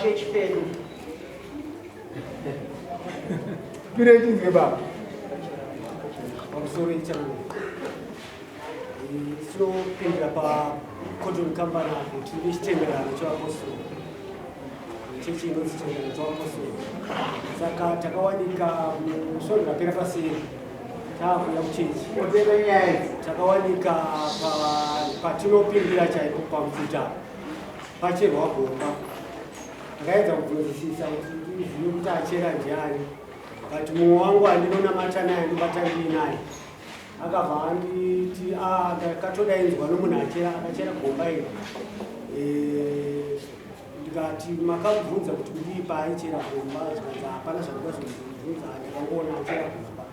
pachechi pedu. Pire chinzwe baba. Pamusoro ichangu. Tinopindira pa Cotton Company apo tiri chitenderano chevapostori. Chechi inonzi chitenderano chevapostori. Saka takawanika musvondo rapera paseri taakuuya kuchechi. Takawanika patinopindira chaipo pamfuta pacherwa gomba. Ndakaedza kubvunzisisa kuti ndizive kuti achera ndiani, but mumwe wangu andinonamata naye andobata ndiinaye akabva anditi, ah, ndakatodainzwa nomunhu achera akachera gomba iri. Ndikati makamubvunza kuti kudii paaichera gomba? Zvikanzi hapana zvandikazomubvunza, ndakangoona achera gomba.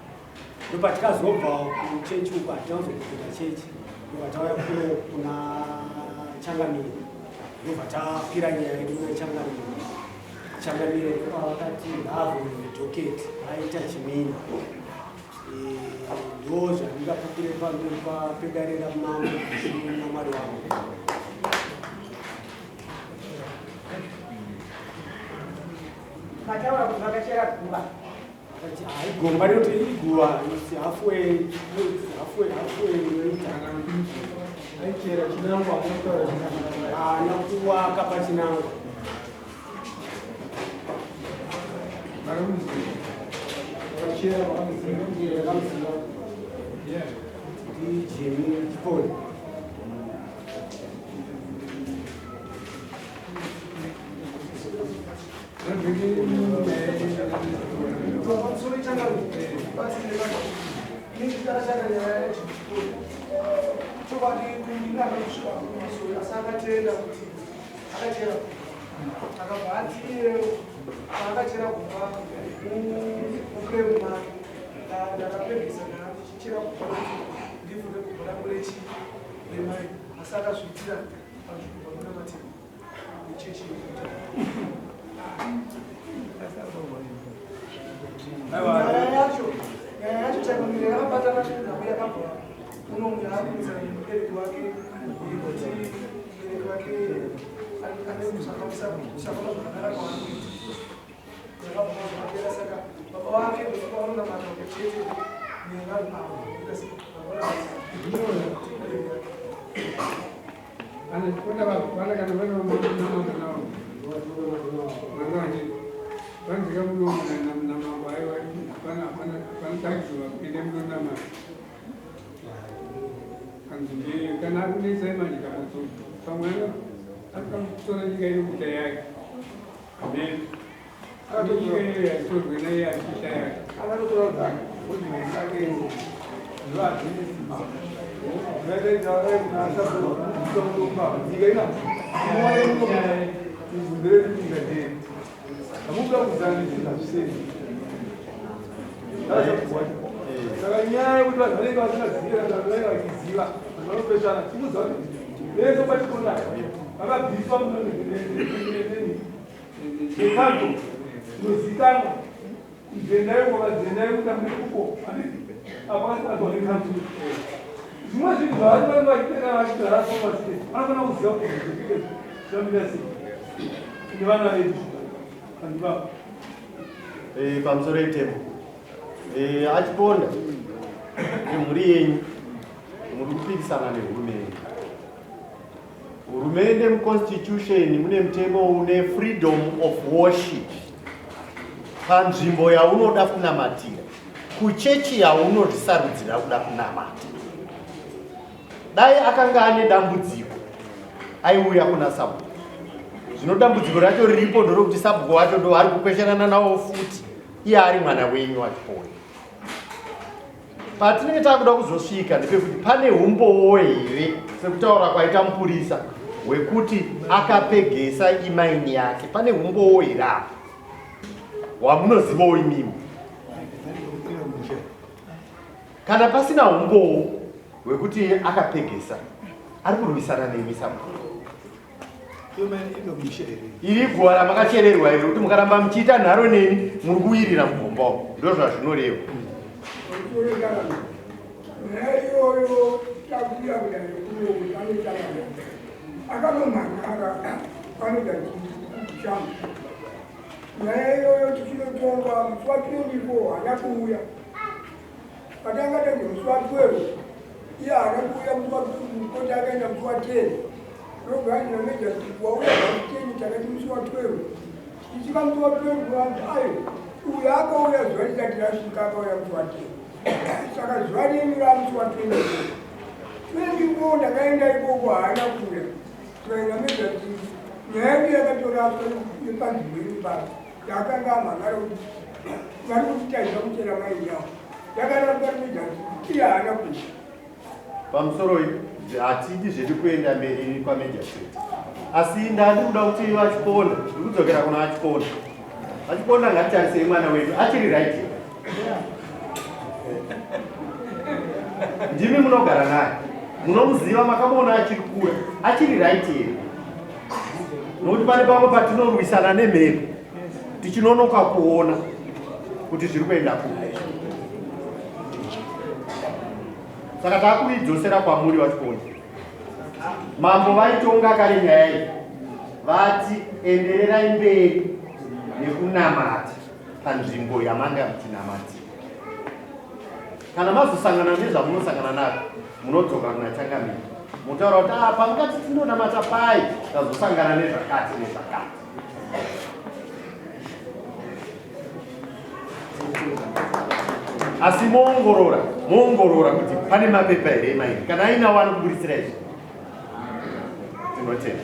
Ndopatikazobva kuchechi uko, hatina kuzopinda chechi, ndobva tauya kuno kuna Changamire, ndobva tapira nyaya yedu kuna Changamire. Changamire ndopavakati ngaavhurwe docket aita chimina. Ndo zvandingapupire pamberi pedare ramambo namwari wangu. Mataura kuti vakachera guva. Gomba rinoti iguva, it's halfway, halfway, halfway inoita. Aichera chinangwa, anotaura chinangwa. Haana kuwaka pachinangwa. Makamuziva. Vakachera vakamuziva. Ndakamuziva. NdiJimmy Chiponi. Pamusoro changamire, batsire ndakashanda nyaya yechikuru. Chokwadi kuindirana kusvika kumasoro, asi akatenda kuti akachera, akabva ati paakachera gomba muframe make, ndakapegesa ndichichera gomba kuti ndivhure gomba rangu rechi remai, asi akazviitira panzvimbo pamunamatira nechechi. Nyaya yacho changamire yakabatana nenhau yakabva uno yaakuudza mubereki wake, yekuti mubereki wake ane kusafamba zvakanaka kwaanoita. Yakabva zvakapera, saka baba vake ndokuvaonamata chete nevanhu avo. Vana kana vana namambo navo vanzika muno namambo, aiwa, hapana, hapana, hapana takizo vapinde munonamata. Kanzi ndiye kana ari kunetsai manje kamutso, pamwe akatora nyika ino kuita yake. Amen. Nyika iyo yaitorwe naiye achiita yake. Akatotora dzake ake zvazvine simba nyika ina nyika ndee hamuda kuzana zvinhu hazvisei. Saka nyaya yekuti vanhu vanenge vasingazivi kana vanenge vachiziva, vanhu vanopesana. Tikuziva kuti vese kwatikona vakabviswa nekanzo inozikanwa kudzendai uko, vadzendai kuita mune uko apo akasikazwa nekanzo. Zvimwe zvinhu zvavanenge vachitenda vachigara somasite, vanofanira kuziva kuti zvamira sei nevana vedu vanhu. Pamusoro itemo, achiponda nemhuri yenyu muri kupikisana nehurumende. Hurumende, muconstitution mune mutemo une freedom of worship panzvimbo yaunoda kunamatira, kuchechi yaunozvisarudzira kuda kunamata. Dai akanga ane dambudziko aiuya kuna sabhuku. Zvino dambudziko racho riripo ndorokuti sabhuku wacho ndo ari kukweshanana nawo futi, iye ari mwana wenyu achipoya. Patinenge takuda kuzosvika ndepekuti pane umbowo here, sekutaura kwaita mupurisa, hwekuti akapegesa imaini yake? Pane umbowo here apa hwamunozivawo imimi? Kana pasina umbowo hwekuti akapegesa, ari kurwisana nemi sabhuku. Iri guva ramakachererwa here kuti mukaramba muchiita nharo neni muri kuwirira mugomba umu? Ndo zvazvinoreva. Nyaya iyoyo takuya kudai kuno kuti anoita akanomhan'ara panoda Shangu. Nyaya iyoyo tichinotongwa musi wa 24 haana kuuya. Patanga tange musi wa 12 iye haana kuuya musi wa koti akaenda musi wa 10. Ndobva hanzi nameja kuti wauya musi 10 takati musi wa 12. Tichisvika musi wa 12 vanzi ayo uyo akauya zuva risati rasvika akauya musi wa 10. Saka zuva renyu ramusi wa 24. 24 ndakaenda ikoko haana kuuya. Tikaenda meja kuti nyaya yedu yakatoraswa nepanzvimbo iri pano yakanga amhangara kuti vari kutitaidza kuchera maini yavo yakaramba meja kuti iye haana kuuya. Pamusoro hatidi zvedu kuenda mberi kwameja chete, asi ndandi kuda kuti vachiponda, ndikudzokera kuna vachiponda. Vachiponda, ngatitarisei mwana wedu achiri right. Ndimi munogara naye, munomuziva, makamuona achiri kura, achiri right here? Nokuti pane pamwe patinorwisana nemhepo tichinonoka kuona kuti zviri kuenda kupi. Saka takuidzosera kwamuri vachiponda. Mambo vaitonga kare nyaya iyi, vati endererai mberi nekunamata panzvimbo yamanga muchinamatira. Kana mazosangana nezvamunosangana nazvo, munodzoka kuna changamire motaura kuti ah, pamukati tindonamata pai tazosangana nezvakati nezvakati. Asi moongorora moongorora kuti pane mapepa here emaini, kana ainawo anokuburitsira izvi. Tinotenda.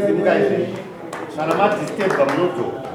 Simukai zvenyu. Kana madisturba munodzoka.